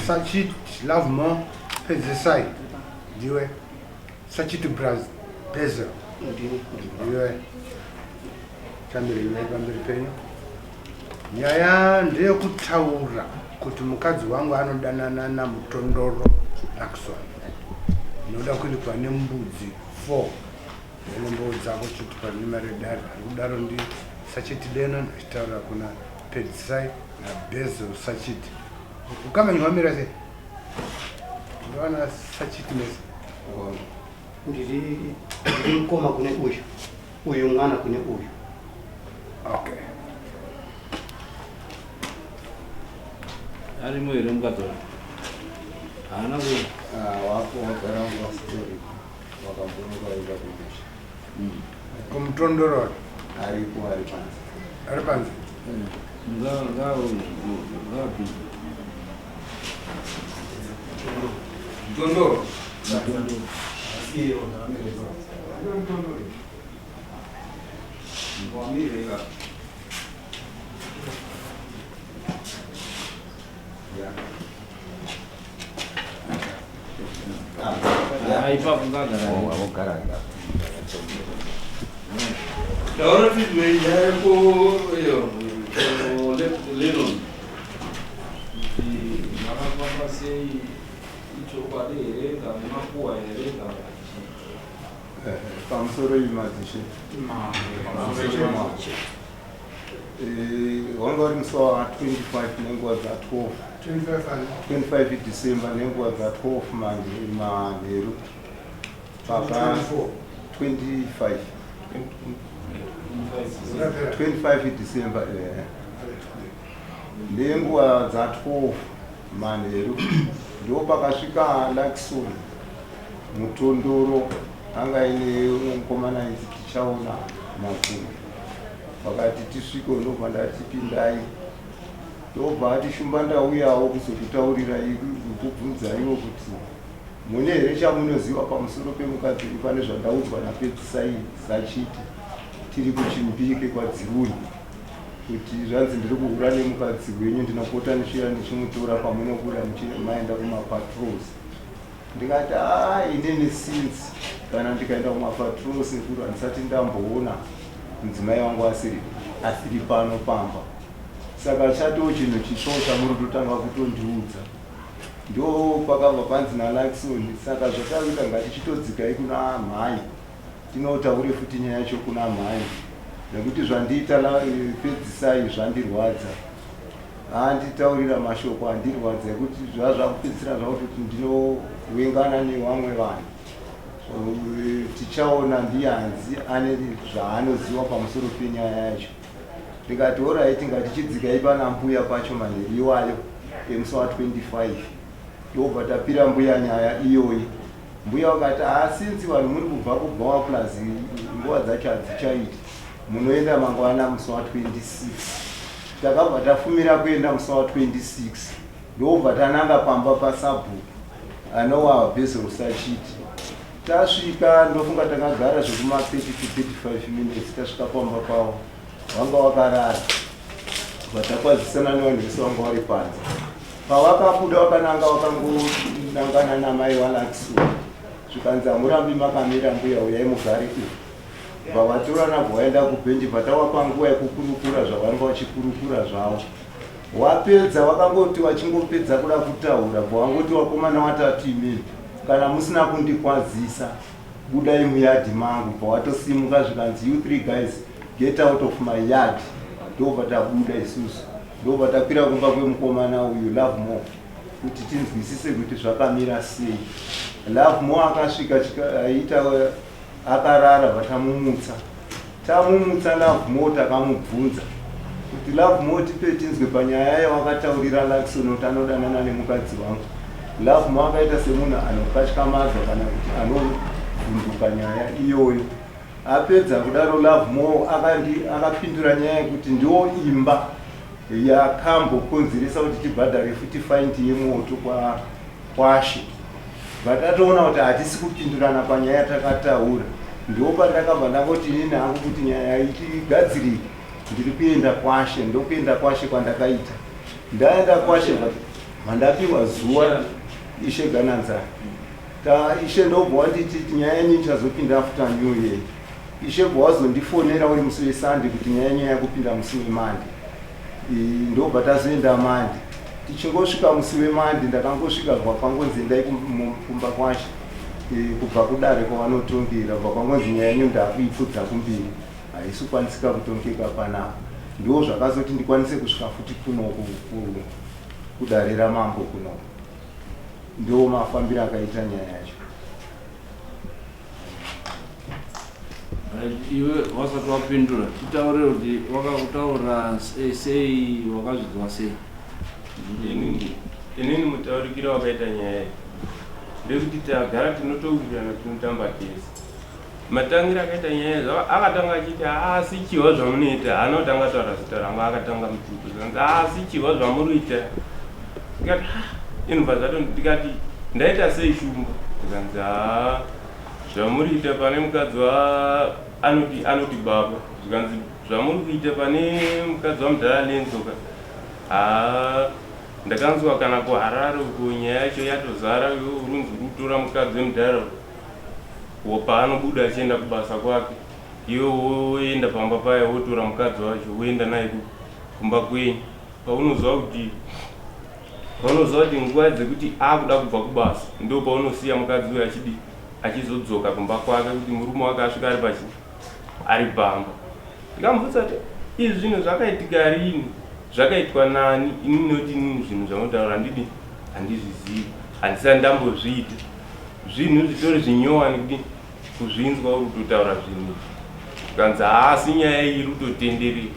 Sachit Lovemore Pedzisai ndiwe. Sachit Braz Bezel ndiwe. Chambiri iwe pamberi penyu. Nyaya ndeyekutaura kuti mukadzi wangu anodanana naMutondoro Luckson. Ndinoda kuripwa nembudzi 4 Nembowo dzako chitupa nemari yedare. Ari kudaro ndi Sachiti Lennon achitaura kuna Pedzisai naBezel Sachiti. Ukama nyu hwamira sei? Ndovana Sachiti mese. Ndiri ndiri mukoma kune uyu. Uyu mwana kune uyu. Okay. Arimo here mukadzi wacho? Haana ku Ah, wako wagara wanga wasitoripo. Wakambonoka waenda kumusha. Kumutondoro Aripo ari panze. ari panze. Ngaapinde. Mutondoro. Ipapo ngagara. Wagara ipapo. Taura tidwe nyaya yako iyo Lennon. Kuti makafamba sei ichokwadi here kana makuwa here kana chii? Pamusoro iyi madzishe. Wanga uri musi wa 25 nenguva dza 12. 25 December nenguva dza 12 manheru. Paka 25 25 December nenguva dza 12 manheru ndo pakasvika Luckson Mutondoro anga aine mukomana ainzi Tichaona Makumbi. Vakati tisvike ndobva ndati pindai, ndobva ati Shumba ndauyawo kuzokutaurirai kukubvunzaiwo kuti mune here chamunoziva pamusoro pemukadzi uyu pane zvandaudzwa naPedzisai Sachiti tiri kuChimbike kwaDziruni kuti zvanzi ndiri kuhura nemukadzi wenyu ndinopota ndichiuya ndichimutora pamunobuda maenda kumapatrols. Ndikati haa inini since kana ndikaenda kumapatrol sekuru handisati ndamboona mudzimai wangu asiri asiri pano pamba saka chatoo chinhu chitsvo chamuri kutotanga kutondiudza ndo pakabva panzi naLakson saka zvatakuita ngatichitodzikai kuna mhai tinotaure futi nyaya yacho kuna mhai nekuti zvandiita pedzisai zvandirwadza Anditaurira mashoko andirwadza ekuti zvazvakupedzisira zvakutoti ndinowengana nevamwe vanhu. Tichaona ndiye hanzi ane zvaanoziva pamusoro penyaya yacho. Ndikati orit ngatichidzikai pana mbuya pacho manheru iwayo emusi wa 25 ndobva tapira mbuya nyaya iyoyi. Mbuya vakati haa since vanhu muri kubva kubhawa plus nguva dzacho hadzichaiti munoenda mangwana musi wa 26. Takabva tafumira kuenda musi wa 26 ndobva tananga pamba pasabhuku anowa Basil Sachiti. Tasvika ndofunga takagara zvekuma 30 to 35 minutes tasvika pamba pavo vanga vakarara bva takwazisana nevanhu vese vanga vari panze. Pavakabuda vakananga vakangonangana namai vaLaksu zvikanzi hamurambi makamira mbuya uyai mugare uku. Bva vatorana bva vaenda kubhenji bva tavapa nguva yekukurukura zvavanga vachikurukura zvavo. Wapedza vakangoti vachingopedza kuda kutaura bva vangoti vakomana watatu imimi kana musina kundikwazisa budai muyadhi mangu bva watosimuka zvikanzi you three guys get out of my yard ndobva tabuda isusu ndobva takwira kumba kwemukomana uyu Lovemore kuti tinzwisise kuti zvakamira sei. Lovemore akasvika aita akarara bva tamumutsa. Tamumutsa Lovemore takamubvunza kuti Lovemore tipe tinzwe panyaya yawakataurira Luckson kuti anodanana nemukadzi wangu. Lovemore akaita semunhu anokatyamadzwa kana kuti anovhunduka nyaya iyoyo. Apedza kudaro Lovemore akapindura nyaya yekuti ndiwo imba yakambokonzeresa kuti tibhadhare futi faindi yemoto kwaShe. But atoona kuti hatisi kupindurana panyaya yatakataura ndopandakabva ndangoti inini hangu kuti nyaya igadzirike ndiri kuenda kwaShe. Ndokuenda kwaShe kwandakaita. Ndaenda kwaShe but Mandapiwa zuva Ishe Gananzara. Ta Ishe ndobva wanditi nyaya yenyu ichazopinda after new year. Ishe bva wazondifonera uri musi weSunday kuti nyaya yenyu yakupinda musi weMonday. Ndobva tazoenda Monday. Tichingosvika musi weMonday ndakangosvika bva kwangonzi endai kumba kwashe kubva kudare kwavanotongera bva kwangonzi nyaya yenyu ndakuipfudza kumbiri haisi kukwanisika kutongeka panapa. Ndoo zvakazoti ndikwanise kusvika futi kuno kudare ramambo kuno. Ndoo mafambiro akaita nyaya yacho. Iwe wasati wapindura, titaure kuti wakakutaura sei, wakazvidzwa sei? Inini mutaurikiro wakaita nyaya iyi ndekuti tagara tinotowirirana tinotamba tese. Matangiro akaita nyaya iyi akatanga achiti haasi chihwa zvamunoita, haana kutanga taura zita rangu, akatanga mutupo zvanzi haasi chihwa zvamunoita. Ndikati inobva zvato ndikati ndaita sei shumba zvikanzi haa zvamuri kuita pane mukadzi wa anoti anoti baba zvikanzi zvamuri kuita pane mukadzi wamudhara Lenzo ka haa ndakanzwa kana kuHarare uko nyaya yacho yatozara iwe urunzi uri kutora mukadzi wemudhara paanobuda achienda kubasa kwake iwe woenda pamba paya wotora mukadzi wacho woenda naye kumba kwenyu paunoziva kuti paunoziva kuti nguva dzekuti akuda kubva kubasa ndo paunosiya mukadzi uyo achidi achizodzoka kumba kwake kuti murume wake asvika ari pachi ari pamba ndikamubvunza kuti izvi zvinhu zvakaitika rini zvakaitwa nani ini noti inini zvinhu zvamunotaura handidi handizvizivi handisati ndambozviita zvinhu zvitori zvinyowani kuti kuzvinzwa uri kutotaura zvinhu izvi zvikanzi haasi nyaya iyi iri kutotenderera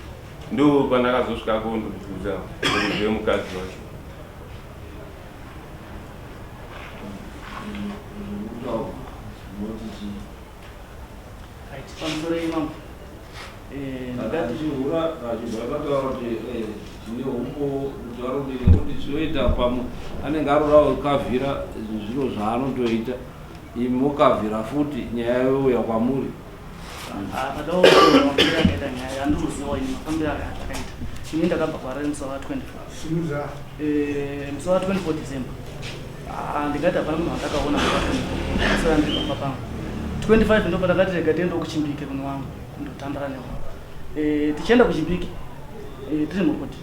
Ndo pandakazosvika kondobvunza muridzi wemukadzi wacho. Right, pamusoro imambo. Eh, ndingati chihura achibva pataura kuti eh, tine humbo kuti vari nekuti chinoita pamwe anenge arorawo kavhira zviro zvaanotoita imi mokavhira futi nyaya youya kwamuri. Mafambiro akaita nyaya yandinoziva ini mafambiro akaita ini ndakabva kuharare musi wa 24 Simuza. Eh, musi wa 24 December ah, ndingati hapana munhu wandakaona musi wa 24 asi ndiri pamba pangu 25 ndo pandakati rega tiende kuchimbike kune wangu kundotandara newangu eh, tichienda kuchimbike eh, tiri muroti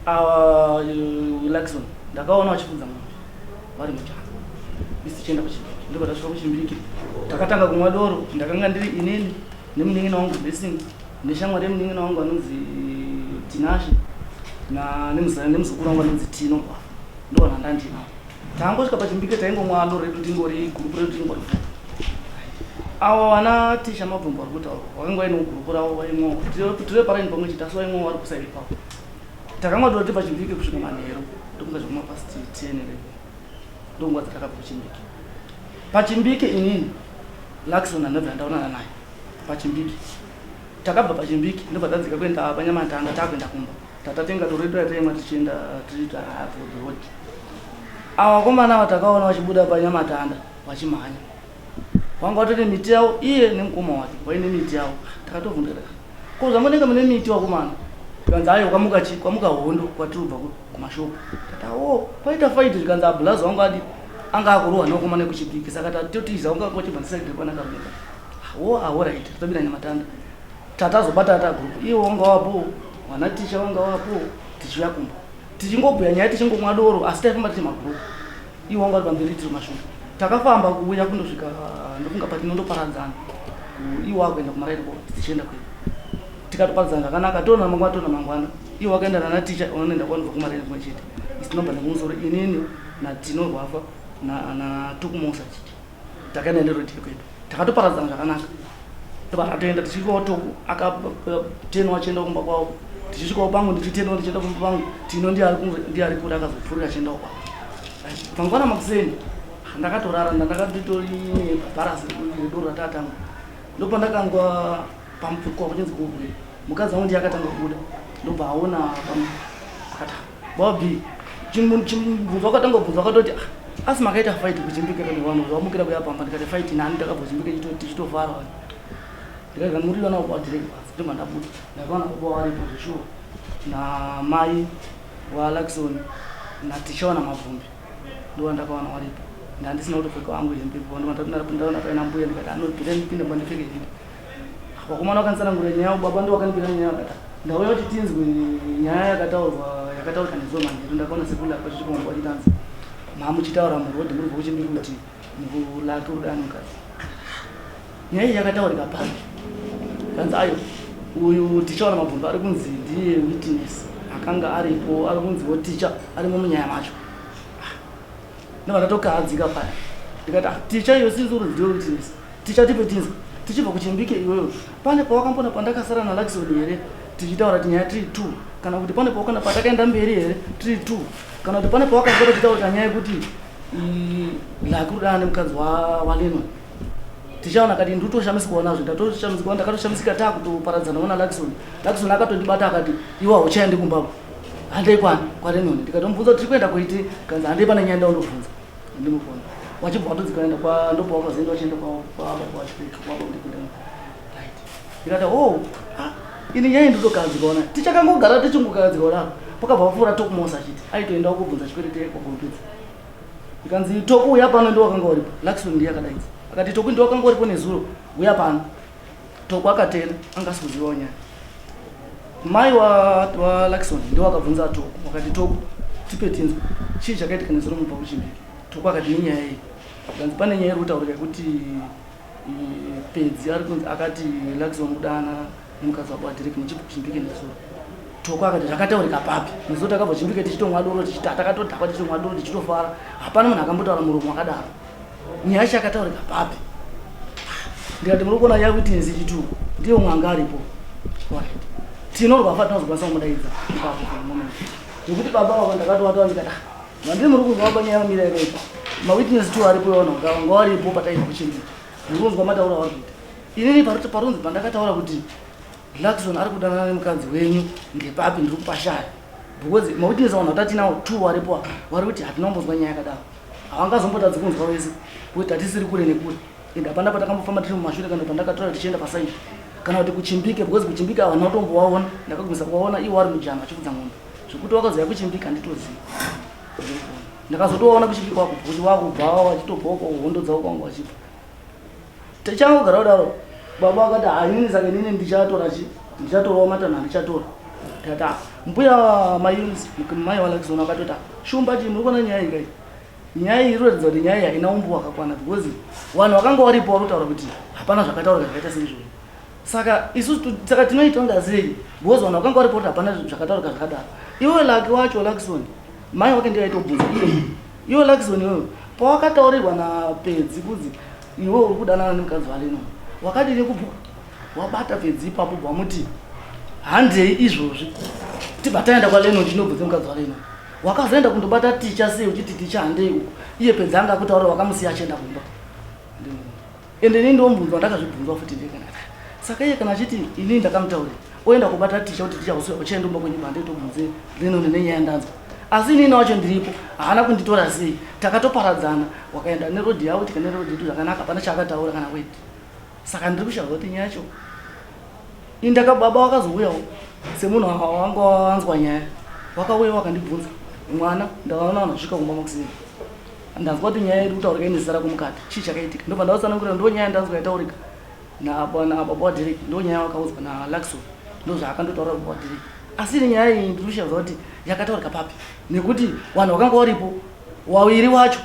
awa Luxon ndakaona vachifudza mombe vari mujana isi tichienda kuchimbiki ndobva tasvika kuchimbiki takatanga kumwa doro ndakanga ndiri inini nemunin'ina wangu Blessing neshamwari yemunin'ina wangu anonzi Tinashe nemuzukuru wangu anonzi Tino Gwafa ndovanhu vandandinavo tangosvika pachimbike taingomwa doro redu tingori gurupu redu tingori avo vana tisha mabvumbo vari kutaura vakanga vaine gurupu ravo vaimwawo tiri paraini pamwe chete asi vaimwawo vari kusaidi kwavo Takamwa doro tiri pachimbike kusvika manheru ndokunga zvekuma past 10 11 ndonguva dzatakabva kuchimbike. Pachimbike inini Luckson andobva ndaonana naye pachimbike. Takabva pachimbike ndobva tadzika kuenda panyamatanga takuenda kumba. Tatatenga doro redu rataimwa tichienda tiri for the road. Ava vakomana ava takaona vachibuda panyamatanda vachimhanya. Vanga vatori miti yavo iye nemukoma wake vaine miti yavo. Takatovhunduka Ko zvamunenge mune miti wakomana? Zvikanzi ayo kwamuka chi kwamuka hondo kwatiri kubva kumashopu. Tati oh kwaita fight zvikanzi ablaza wangu adi anga akurohwa nevakomana ekuchipiki saka tatotiza wanga wachibva nesaidi rekwana Karumeka. Oh ah alright tatobira nyamatanda. Tatazobata ta group iwo wanga wapo vana ticha wanga wapo tichiuya kumba. Tichingobhuya nyaya tichingomwa doro asi taifamba tiri magroup. Iwo wanga uri pamberi tiri mashure. Takafamba kuuya kundosvika ndofunga patinondoparadzana. Iwo akuenda kumaraini ko tichienda kwedu. Tikatoparadzana zvakanaka toona mangwana toona mangwana. Iwo wakaenda nana ticha unoenda kwanobva kumaraini kumwe chete. Isu tinobva nekumusoro inini naTino Rwafa na na Tukumosa chete. Takaenda neroad yekwedu. Takatoparadzana zvakanaka. Ndobva tatoenda tichisvikawo Tuku akatenowa achienda kumba kwavo. Tichisvikawo pangu ndichitenowa ndichienda kumba pangu. Tino ndiye ari kure akazopfuurira achiendawo kwavo. Mangwana makuseni ndakatorara ndandakatori bharasi redoro ratatanga. Ndopandakanzwa pamupfuko kuchinzi kuhwe. Mukadzi wangu ndiye akatanga kubuda. Ndobva aona akati Bobby chimubvunzo wakatanga kubvunza wakatoti ah, asi makaita fight kuchimbike kane vanhu vamukira kuya pamba ndikati fight nani ndakabva kuchimbike tichitovhara vanhu ndikati kana muri vana vakuva direct basi ndobva ndabuda ndakaona baba varipo zveshuwa namai waLakson. naTichaona Mabvumbi ndovandakawana waripo. Ndandisina kutopfeka wangu hembe ndaona paina mbuya ndikati anobvira ndipinde mba ndipfeke hembe. Vakomana vakanditsanangurira nyaya baba ndo vakandipira nyaya vakati ndauya kuti tinzwe nyaya yakataurwa yakataurika nezuro manheru ndakaona sekuru lako chichikomba vachitanzi mamuchitaura murodhi muri kubva kuchimbiri kuti mukulake uri mukadzi. Nyaya iyi yakataurika papi? Kanzi ayo uyu ticha wana mabvumbi ari kunzi ndiye witness akanga aripo ari kunziwo ticha arimo munyaya macho. Ah, ndobva ndatokahadzika paya ndikati ah, ticha iyo sinzi uri ndiwe witness ticha tipe tinzi tichibva kuchimbike iwewe pane pawakambona pandakasara naLaxon here tichitaura kuti nyaya tiri two kana kuti pane pawakana patakaenda mberi here tiri two kana kuti pane pawakazwa tichitaura nyaya yekuti Laki kudana nemukadzi waLenon tichaona kati ndikutoshamisikawo nazvo ndatoshamisikawo ndakatoshamisika takutoparadzana ona Lakson Lakson akatondibata akati iwe hauchaendi kumba handei kwani kwaLenon ndikatomubvunza kuti tiri kuenda kuiti kanzi handei pane nyaya ndaundobvunza ndimufona wachibva watodzikaenda kwa ndopa wakazoenda wachienda kwababa right ndikati oh ah, ini nyaya ndotokadzikaona tichakangogara tichingokadzikaona pakabva papfuura tokumosa achiti aitoendawo kubvunza chikwereti kwagombedza Ikanzi Toku uya pano ndiwo wakanga uripo. Luckson ndiye akadaidza. Akati Toku ndiwo wakanga uripo nezuro uya pano. Toku akatena anga asikuzivawo nyaya. Mai wa, wa Luckson ndiwo akabvunza Toku wakati Toku tipe tinzwe chii chakaitika nezuro mubva kuchimbiki. Toku akati nenyaya iyi. Ikanzi pane nyaya iri kutaurika yekuti Pedzi ari kunzi akati Luckson kudana nemukadzi wababa Derek muchibva kuchimbike nezuro. Toko akati zvakataurika papi? Nezuro takabva chimbike tichitomwa doro tichita takatodhakwa tichitomwa doro tichitofara. Hapana munhu akambotaura muromo wakadaro. Nyaya yacho yakataurika papi? Ndikati muri kuona ya witness chitu ndiye umwe anga aripo. Alright. Tinorwa fa tinozokwanisa kumudaidza ipapo for a moment. Zvekuti baba wako ndakatovatora ndikati ah, mandiri muri kunzwa baba nyaya yamira yakaita. Ma witness two aripo iwana vanga varipo pataibva kuchimbike. Muri kunzwa matauro avari kuita. Inini parunzi pandakataura kuti Luckson ari kudanana nemukadzi wenyu ngepapi ndiri kupashaya because mawitness vanhu vatatinawo two varipo apa vari kuti hatina kumbonzwa nyaya yakadaro havangazombotadzi kunzwa vese kuti hatisiri kure nekure and hapana patakambofamba tiri mumashure kana pandakatora tichienda pasaidi kana kuti kuchimbike because kuchimbike havana kutombovaona ndakagumisa kuvaona iwo vari mujana vachifudza ng'ombe zvekuti wakazouya kuchimbike handitozivi ndakazotovaona kuchimbike wakubva kuti wakubva vachitobvawo hondo dzavo kwanga vachibva Tichangogara kudaro baba vakati ha inini saka inini ndichatora chi ndichatorawo matanho andichatora ndikati ah mbuya mayunisi mai valakison vakatoti ah shumba chii muri kuona nyaya iyi kai nyaya iyi inoratidza kuti nyaya iyi haina umbu wakakwana because vanhu vakanga varipo vari kutaura kuti hapana zvakataurika zvakaita seizvozvo saka isu saka tinoitonga sei because vanhu vakanga varipo kuti hapana zvakataurika zvakadaro iwe laki wacho lakison mai wake ndiye aitobvunza iye iwe lakison iwewe pawakataurirwa napedzi kunzi iwe uri kudanana nemukadzi waLenon wakadini kubva wabata pedzi ipapo bva wamuti handei izvozvi tibva taenda kwaLenon tinobvunze mukadzi waLenon wakazoenda kundobata ticha sei uchiti ticha handei uku iye pedzi anga akutaura wakamusiya achienda kumba Ende ini ndomubvunzo wandakazvibvunzwa futi ndiye kana saka iye kana achiti ini ndakamutaurira oenda kubata ticha kuti ticha usiya uchaenda kumba kwenyu handei tobvunze Lennon nenyaya ndanzwa asi inini wacho ndiripo haana kunditora sei takatoparadzana wakaenda nerodhi yavo tika nerodhi yedu zvakanaka hapana chaakataura kana weti saka ndiri kushaya kuti nyaya yacho indaka baba wakazouyawo semunhu wanga wanzwa nyaya wakauya wakandibvunza mwana ndakaona vanhu vasvika kumba makuseni Ndanzwa kuti nyaya iri kutaurika ine zita rako mukati. Chii chakaitika? Ndobva ndavatsanangurira ndo nyaya ndanzwa yataurika nababa waDerek ndo nyaya wakaudzwa naLaxon ndozvaakandotaura baba waDerek. Asi ini nyaya iyi ndiri kushaza kuti yakataurika papi nekuti vanhu vakanga varipo waviri wacho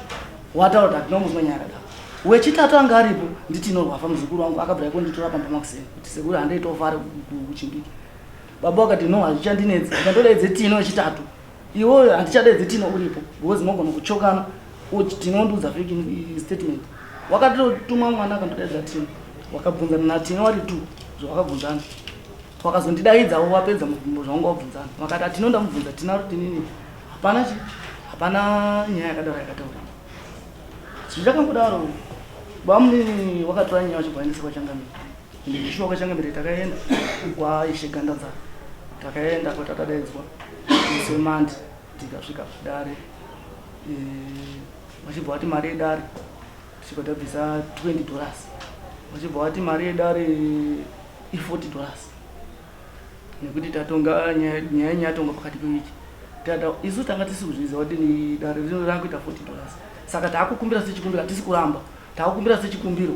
wataura kuti hatina kumbonzwa nyaya yakadaro. Wechitatu anga aripo ndiTinorwafa muzukuru wangu akabva aikonditora pamba makuseni kuti sekuru handei tofara kuchimbiki. Baba vakati no hazvichandinetsi ndikandodaidze Tino wechitatu Iwewe handichadaidze Tino uripo because mogona kuchokana Tino ondiudza fake statement. Wakatotuma mwana akandodaidza Tino wakabvunzana naTino wari two zvawakabvunzana wakazondidaidzawo wapedza zvawanga wabvunzana wakati atino ndamubvunza Tino ari kuti nini hapana chi hapana nyaya yakadaro yakataura zvichakangodaro bamunini wakatora nyaya vachibva vaendesa kwachangamire ende ndishuwa kwachangamire takaenda kwaishe gandanzara takaenda kwatakadaidzwa semandi tikasvika kudare eh, vachibva vati mari yedare tichibva tabvisa 20 dollars vachibva vati mari yedare i 40 dollars nekuti tatonga nyaya nyaya yatonga pakati pewiki Tikati isu tanga tisi kuzviziva kuti ni dare rino rakuita 40 dollars. Saka takukumbira sechikumbiro hatisi kuramba. Takukumbira sechikumbiro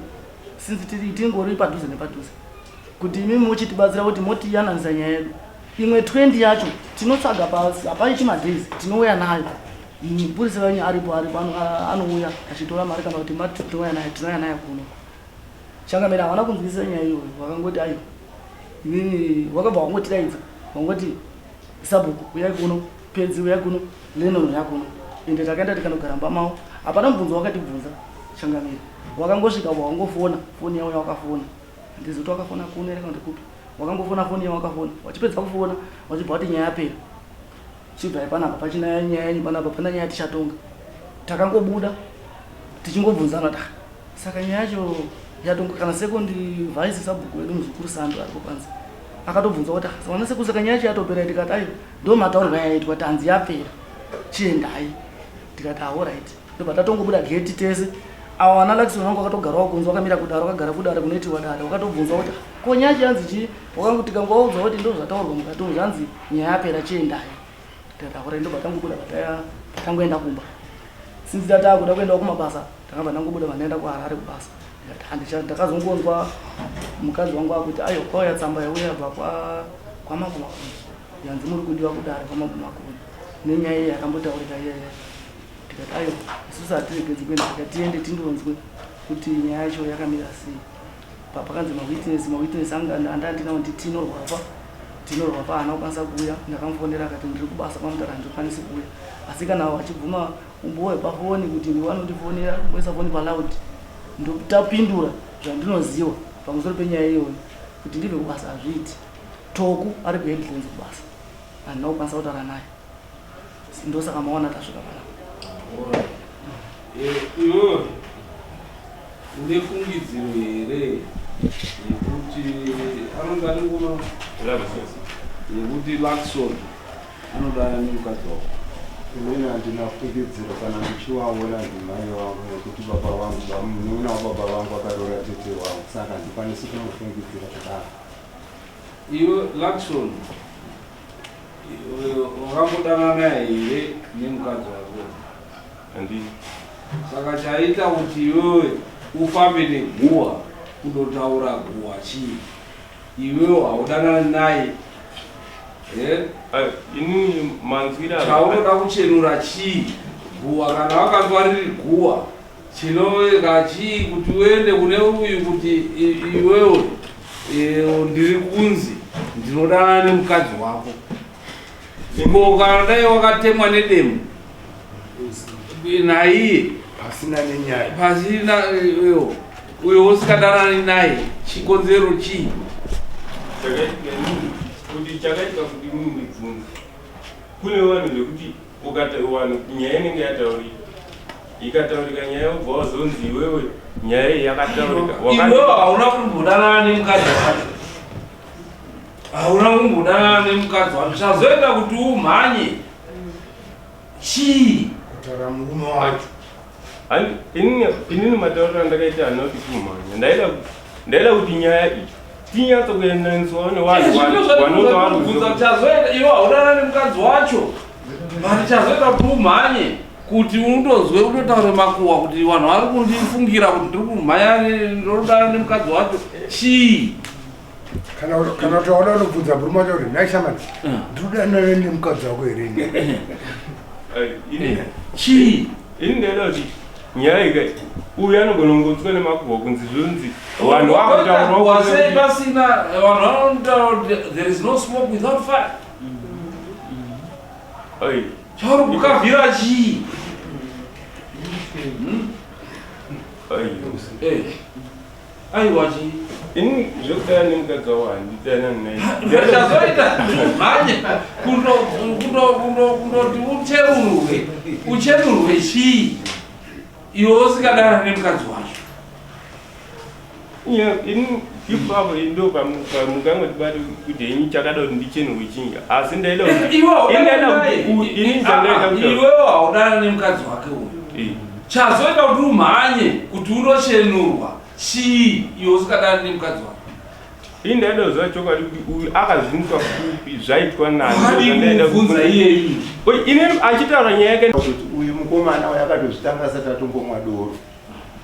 since tiri tingori padhuze nepadhuze. Kuti imimi muchitibatsira kuti motiyananisa nyaya yedu. Imwe 20 yacho tinotsvaga pasi hapaichi madays tinouya nayo. Mupurisa wenyu aripo aripo anouya achitora mari kana kuti mati tinouya nayo tinouya nayo kuno. Changamire havana kunzwisisa nyaya iyoyo vakangoti aiwa imimi wakabva wangotidaidza wangoti Sabhuku uyai kuno, Pedzi uyai kuno, Lennon uya kuno. Ende takaenda tikanogara mumba mavo. Hapana mubvunzo wakatibvunza changamire. Wakangosvika wangofona foni yavo yawakafona. Handizivi kuti wakafona kuno here kana kuti kupi. Wakangofona foni yawakafona. Wachipedza kufona wachibva wati nyaya yapera. Chibvai panapa pachina nyaya yenyu panapa pana nyaya tichatonga. Takangobuda tichingobvunzana ta saka nyaya yacho yatongwa kana second vice sabhuku wedu muzukuru sando aripo panze akatobvunza kuti ah, wana sekuru saka nyaya yacho yatopera tikati aiwa ndo mataurirwo yaitwa tanzi yapera chiendai tikati aorit ah, ndobva tatongobuda geti tese awa vana lakison vangu vakatogarawo kunze wakamira kudaro wakagara kudare kunoitiwa dare wakatobvunzwa kuti ah, ko nyaya yacho yanzi chii wakangu tikangovaudza kuti ndo zvataurwa mukati umu zvanzi nyaya yapera chiendai tikati aorit ndobva tangobuda patangoenda kumba since tatakuda kuendawo kumabasa ndakabva ndangobuda vandaenda kuharare kubasa ndakazongonzwa mukadzi wangu akuti ayo kwauya tsamba yauya yabva kwamambo makoni yanzi muri kudiwa kudare kwamambo makoni nenyaya iye yakambotaurika iyaya ndikati ayo isusu hatiregedzi kuenda tika tiende tindonzwe kuti nyaya yacho yakamira sei papakanzi mawitness mawitness anga andandinawo nditinorwapa tinorwapa haana kukwanisa kuuya ndakamufonera akati ndiri kubasa kwamutara handikwanisi kuuya asi kana vachibvuma Umbowe pafoni kuti ndiwe anondifonera kumboisa foni paloud ndotapindura zvandinoziwa pamusoro penyaya iyoyo kuti ndibve kubasa hazviiti. Toku ari kuHeadlands kubasa handina kukwanisa kutaura naye ndosaka maona tasvika panapa. Eh, iwewe une fungidziro here yekuti anonzi ani ngoma yekuti Luckson Anodana nemukadzi wako. Inini handina fungidziro kana ndichiwaona ndimai vangu nekuti baba vangu munin'ina wababa vangu akaroora tete wangu saka handikwanisi kumufungidzira zvakadaro. Iwe Luckson wakambodanana here nemukadzi wako? Handina. Saka chaita kuti iwewe ufambe neguwa kundotaura guwa chii? Iwewe haudanani naye eh? Inini manzwira chaunoda kuchenura chii? Guwa kana wakanzwa riri guwa chinoveka chii kuti uende kune uyu kuti iwewe e, ndiri kunzi ndinodanana nemukadzi wako ko kana dai wakatemwa nedemo naiye pasina nenyaya pasina uyo uyo usikadanani naye chikonzero chii chakaitika kuti chakaitika kuti mumibvunzo kune vanhu vekuti ukati vanhu nyaya inenge yataurika ikataurika nyaya wobva wazonzi iwewe nyaya iyi yakataurika iwewe hauna kumbodanana nemukadzi wacho hauna kumbodanana nemukadzi wacho chazoita kuti umhanye chii kutaura murume wacho inini matauriro andakaita haana kuti kumhanya ndaida ndaida kuti nyaya iyi tinyatso kuendaniswawo nevanhu chazoita iwe haudana nemukadzi wacho but chazoita kuti umhanye kuti undozwe utotaure makuwa kuti vanhu vari kundifungira kuti ndiri kumhanya ndodana nemukadzi wacho chii kana kana kuti wada unobvunza murume wacho kuti nhai shamani ndiri kudanana nemukadzi wako here ini eh, chii ini ndaida kuti nyaya ika uyu anogona kungotswa nemakuhwa kunzi zvonzi vanhu vakutaurwasei pasina vanhu vanotaura kuti there is no smoke without fire chauri kukavhira chii hmm? eh. Aiwa chii? Ini zvekudana nemukadzi wavo handidanani naye. Chazoita mhanye kundoti ucherurwe uchenurwe chii iwe usingadana nemukadzi wacho. Ini ipapo ndo pamukangotibata kuti henyu chakada kuti ndichenurwe chinyi asi ndaida kuti iwewo haudana nemukadzi wake uyu. Chazoita kuti umhanye kuti unochenurwa chii iwe usingadani nemukadzi wako? Ini ndaida kuziva chokwadi kuti uyu akazviniswa kupi, zvaitwa nani. Wakadii Ndaida kumubvunza kubvunza. iyeyu? Oi, ini achitaura nyaya yake Kuti uyu mukomana uyu akatozvitanga asati atombomwa doro.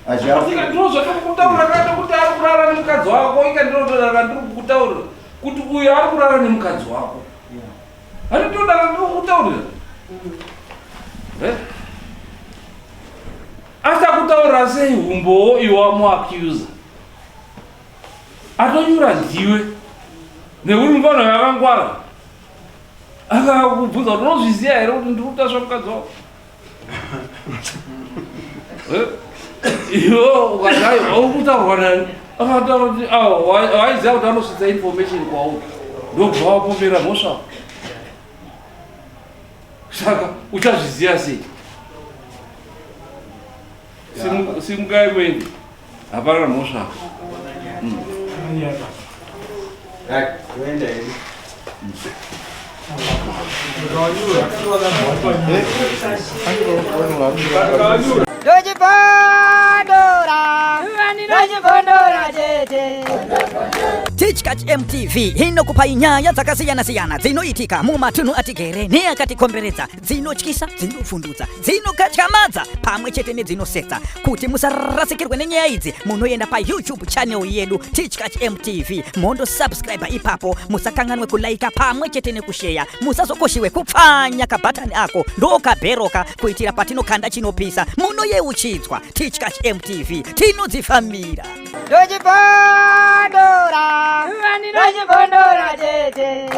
Asika ndiro zvatirikutaura kana kuti ari kurara nemukadzi wako ika ndiro randiri kukutaurira kuti uyu ari kurara nemukadzi wako. Hani ndiro randiri kukutaurira. Eh? Achakutaurira sei humbowo iwe wamuaccuser? Atonyura ndiwe nekuti mufana uyu akangwara. Akakubvunza kuti unozviziva here kuti ndiri kutasva mukadzi wako? Eh? Iwe ukati aiwa uri kutaurwa nani? Akataura kuti awa waiziva kuti anosvitsa information kwauri ndobva wapomera mhosva. Saka uchazviziva sei? Simukai muende, hapana mhosva. Ndochibondora, ndochibondora chete. Tichkach MTV inokupai nyaya dzakasiyana-siyana dzinoitika mumatunhu atigere neakatikomberedza, dzinotyisa, dzinovhundutsa, dzinokatyamadza pamwe chete nedzinosetsa. Kuti musarasikirwe nenyaya idzi, munoenda paYouTube channel yedu Tichkach MTV, mondosubscribe ipapo. Musakanganwe kulaika pamwe chete nekusheya. Musazokoshiwe kupfanya kabhatani ako ndokabheroka kuitira patinokanda chinopisa munoyeuchidzwa. Tichkach MTV, tinodzifambira. Ndochibondora, ndochibondora chete.